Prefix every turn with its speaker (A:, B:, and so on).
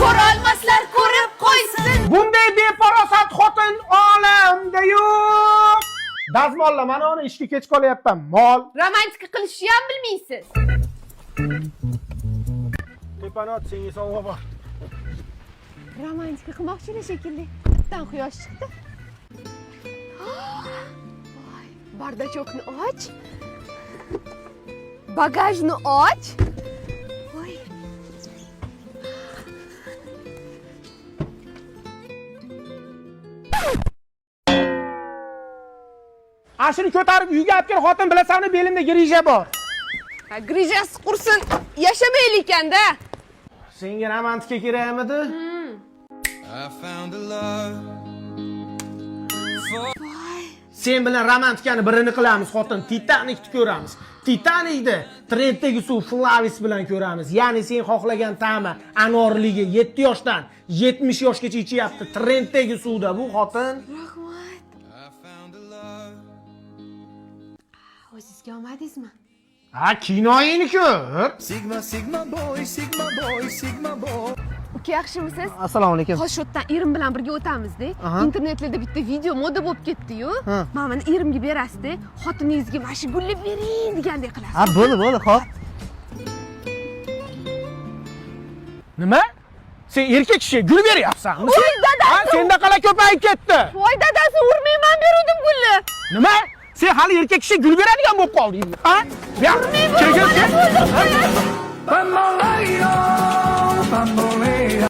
A: Ko'rolmaslar ko'rib qo'ysin.
B: Bunday befarosat xotin olamda yo'q. Dazmolla, mana uni, ishga kech qolyapman. Mol.
A: Romantika qilishni ham bilmaysiz.
B: Tepani ot, senga sovg'a bor.
A: Romantika qilmoqchilar shekilli. Bittadan quyosh chiqdi. Voy, бардачок ni och. Bagajni och. Voy.
B: Ana shuni ko'tarib uyga olib kel, xotin, bilasanmi, belimda грыжа bor.
A: Ha, грыжа si qursin, yashamaylik ekanda.
B: Senga romantika kerakmidi?
C: I found a love.
B: Sen bilan romantikani birini qilamiz, xotin. Titanikni ko'ramiz. Titanikni trenddagi suv Flavis bilan ko'ramiz. Ya'ni sen xohlagan ta'mi, anorligi 7 yoshdan 70 yoshgacha ichyapti. Trenddagi suvda bu, xotin.
A: Rahmat.
C: I found a love.
A: O'zingizga olmadingizmi?
B: Ha, kinoyini ko'r.
C: Sigma, Sigma boy, Sigma boy, Sigma boy.
A: Uka, yaxshimisiz?
D: Assalomu alaykum.
A: Hozir shu yerdan erim bilan birga o'tamizda. Internetlarda bitta video moda bo'lib ketdi-yu.
D: Ha.
A: Mana buni erimga berasizda, xotiningizga mana shu gulni bering degandek qilasiz.
D: Ha, bo'ldi, bo'ldi, xo'p.
B: Nima? Sen erkak kishiga gul beryapsanmi?
A: Voy, dadasi!
B: Ha, senda qala ko'payib ketdi.
A: Voy dadasi, urmayman, beruvdim gulni.
B: Nima? Sen hali erkak kishiga gul beradigan bo'lib qolding. Ha? Bu yoq, kel, kel, kel.
C: Bamboleo, bamboleo.